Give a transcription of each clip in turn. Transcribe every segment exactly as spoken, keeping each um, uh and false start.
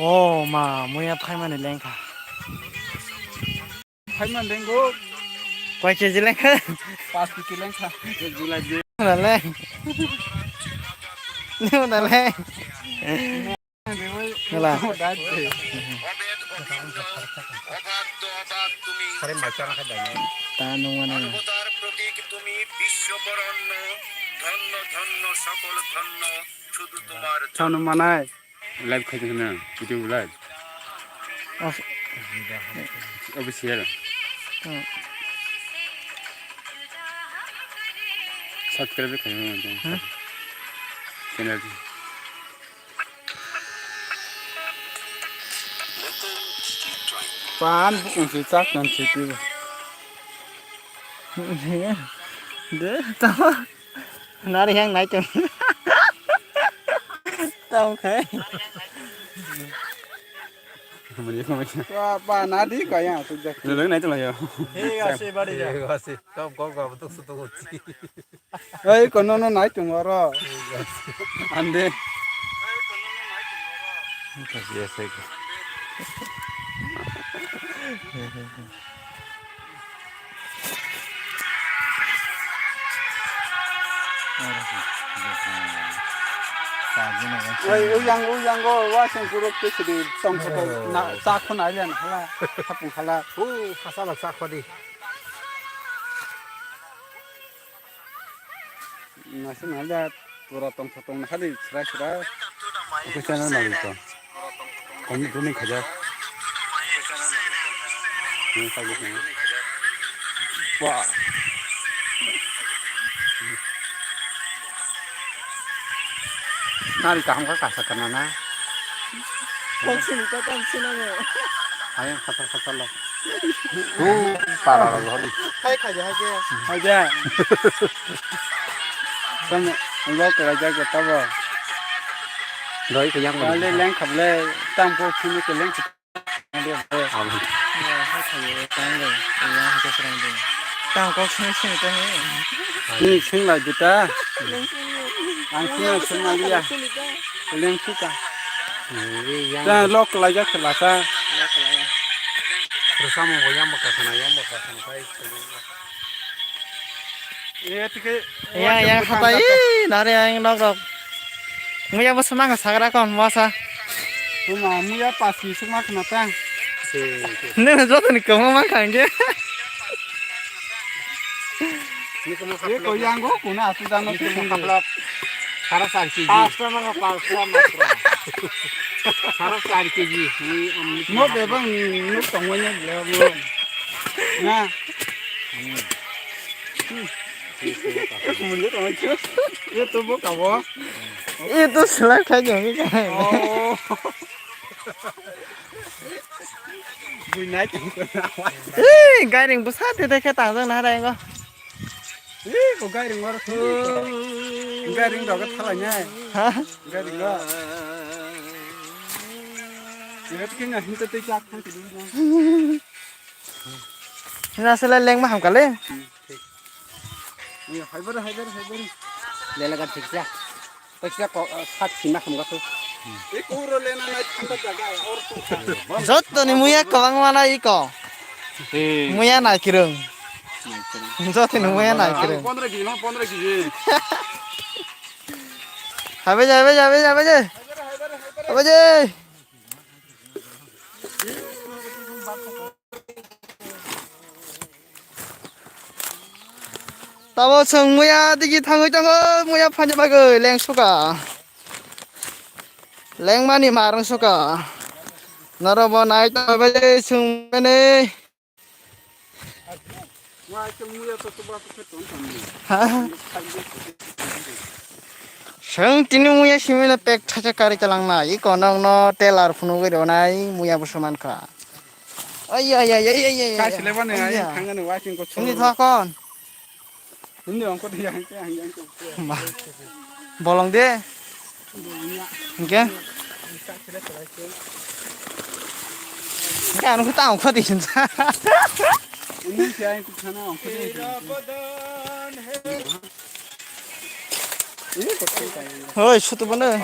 Oh ma, muya phaimani lengkha. Phaimani lenggo. Koi keji lengkha? Paanch kg lengkha. Nale. Nale. Nala. Ta nung mana. Tanu manai. Live khai tongkha, YouTube live. Of- Official. Hmm. Subscribe khai tongkha. Hmm. Channel. Pan bukung si chak kan si tu. De, tamo. Nari yang nai tong. Tamo khai. Mani ko mai. Pa, pa, nadi kaya tu jak. Lo nai tong yo. He, asi bari ja. He, asi. Kom, kom, kom, tuk su tuk uchi. Ei, kono no nai tong oro. Ande. Yes, I go. Oi, uyang, uyang go, wa seng kurok tu sidi tong kotor na, sa khon ailen hala, hapung hala. U, hasala sa khodi. Nasi nalda pura tong tong na khadi sra sra. Oke channel mali to. Kami tu ni khaja. Ni khaja ni. Wah. Nari kaham ka kasa kana na. Kok sini ta tam sini mo. Ayang khatar khatar lo. Tu para lo hori. Hai khaja hai ke. Khaja. Tam lo khaja ke tabo. Doi ke yang. Ale leng khable tam ko sini ke leng. Amen. Tang kok sini sini ta he. Ni sing la juta. Ang sing sing la ya. Leng sika. Ta lok la ja khla ta. Rwsamo bo yamo ka khana, yamo ka khana, tai. Yang, yang hatai, ih, nari yang nok rok. Muya bo semang sagra kon, muasa. Tuma, muya pasi semang kena tang. Neng joto ni komo mang kangge. Ye ko yang go, kuna asu jano tu mung haplap. Sara sar kg. Pasta manga pasta matra. Sara sar kg. No bebang, no tongwanya bela mo. Na. Munde tongwanya. Ye to bo kabo. Ye to selak khai jong kai. Oh. Bui nai tong ko na. Ih, gairing busa te te khe tang jong na rai go. Ih, ko gairing oro thung. Gairing doga thalai nai. Ha? Gairing go. Ngat khe na hinta te chak thang ti dun. Na sala leng ma ham kale. Hai bari, hai bari, hai bari. Lela ga thik ya. Paisa ko, ah, sat sima kham gasu. Joto ni muya kwbang mana iko. Muya nai kwrwng. Joto ni muya nai kwrwng. Pondro kg, no, pondro kg. Habeje, habeje, habeje, habeje. Habeje. Tamo chwng muya digi thangwi tongo, muya phaina bagwi lengsuka. Lengmani marwngsuka. Norokbo nai tongbai chwng mani. Ha? Chwng tini muya simino pek thacha kari kalang na, iko nokno telar phunugwi rwnai muya busu mankha. Ai, ai, ai. Kaisa lebani ai, ai, thangani wasing ko. Sini thakon. Hindi ongkot yang, yang, yang. Ma. Bolong de. Hingke? Hingke anu kota ongkot di hinsa. Ini siya yang kuchana ongkot di. Hoi, sutu bana.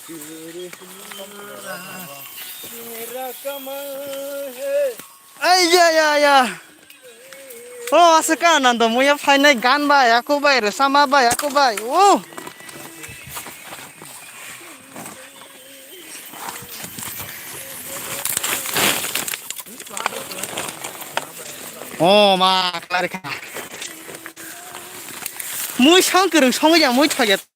Ai ya ya ya. O aswk ka nando muya phainai gan bai aku bai rwsama bai aku bai. O. O ma klarikha. Mui song kwrwng songwi ya mui thoya.